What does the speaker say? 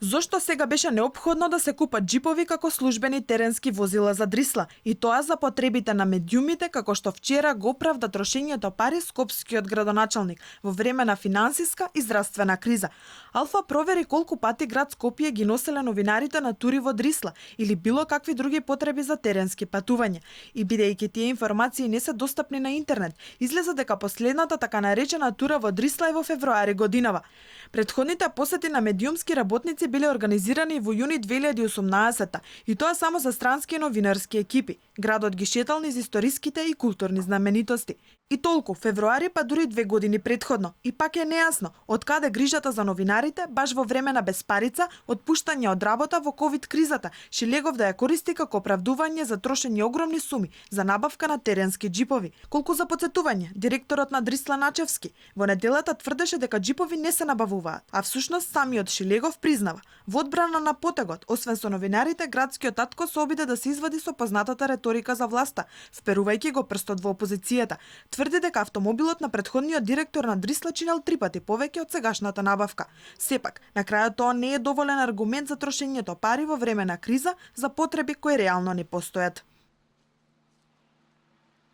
Зошто сега беше неопходно да се купат џипови како службени теренски возила за Дрисла, и тоа за потребите на медиумите, како што вчера го оправда трошењето пари скопскиот градоначалник во време на финансиска и здравствена криза. Алфа провери колку пати град Скопје ги носеле новинарите на тури во Дрисла или било какви други потреби за теренски патување. И бидејќи тие информации не се достапни на интернет, излезе дека последната така наречена тура во Дрисла е во февруари годинава. Предходните посети на медиумски работници биле организирани во јуни 2018 и тоа само за странски новинарски екипи. Градот ги шетал низ историските и културни знаменитости. И толку, февруари па дури 2 години предходно. И пак е нејасно од каде грижата за новинарите баш во време на безпарица, отпуштање од работа во ковид кризата, Шилегов да ја користи како оправдување за трошење огромни суми за набавка на теренски џипови. Колку за потсетување, директорот на Дрисла Начевски во неделата тврдеше дека џипови не се набавуваат, а всушност самиот Шилегов признава. Во одбрана на потегот, освен со новинарите, градскиот татко се обиде да се извади со познатата реторика за власта, вперувајќи го прстот во опозицијата. Тврди дека автомобилот на претходниот директор на Дрисла чинел 3 пати повеќе од сегашната набавка. Сепак, на крајот тоа не е доволен аргумент за трошењето пари во време на криза за потреби кои реално не постојат.